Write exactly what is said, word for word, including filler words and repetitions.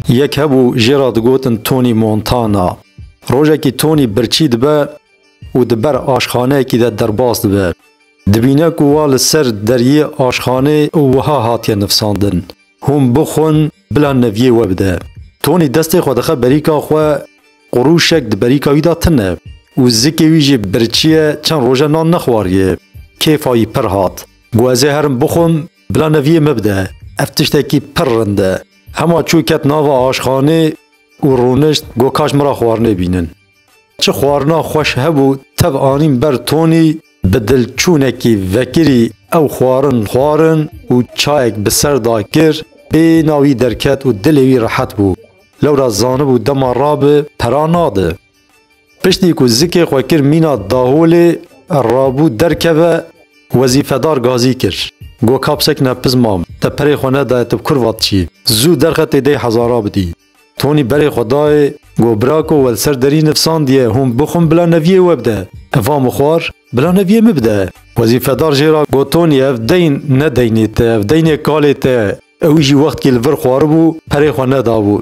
Yek hebû jê re digotin Tony Montana. Rojekî Tony birçî dibe û di ber aşxaneyekî de derbas dibe. Dibîne ku wa li ser deriyê aşxanê û wiha hatiye nifsandin: "Hûn bixwin, bila neviyê we bide." Tony destê xwe dixe berîka xwe, qurûşek di berîka wî de tune û zikê wî jî birçî ye, çend roje nan nexwariye. Kêfa wî pir hat. Got, "Ez ê herim bixwim, bila neviyê min bide. Ev tiştekî pir rind e." Hema çû ket nava aşxanê û rûnişt, got, "Kaş min re xwarinê bînin." Çi xwarina xweş hebû, tev anîn ber Tony, bi dilçûnekî vekirî ew xwarin xwarin û çayek bi ser da kir, bêhna wî derket û dilê wî rehet bû. Lewra zanibû dema rabe pera nade. Piştî ku zikê xwe kir mîna daholê, rabû derkeve, wezîfedar gazî kir. Got, "Ka bisekine pizmam, te perê xwe nedaye, tu bi kurva diçî. Zû derxe tê dê hezara bidî." Tony berê xwe dayê, got, "Birako, we li ser derî nifsandiye, hûn bixwin, bila neviyê we bide. Eva min xwar, bila neviyê min bide." Wezîfedar jê re got, "Tony, ev deyn ne deynê te, ev deynê kalê te ye. Ew jî wextkî li vir xwaribû, perê xwe nedabû.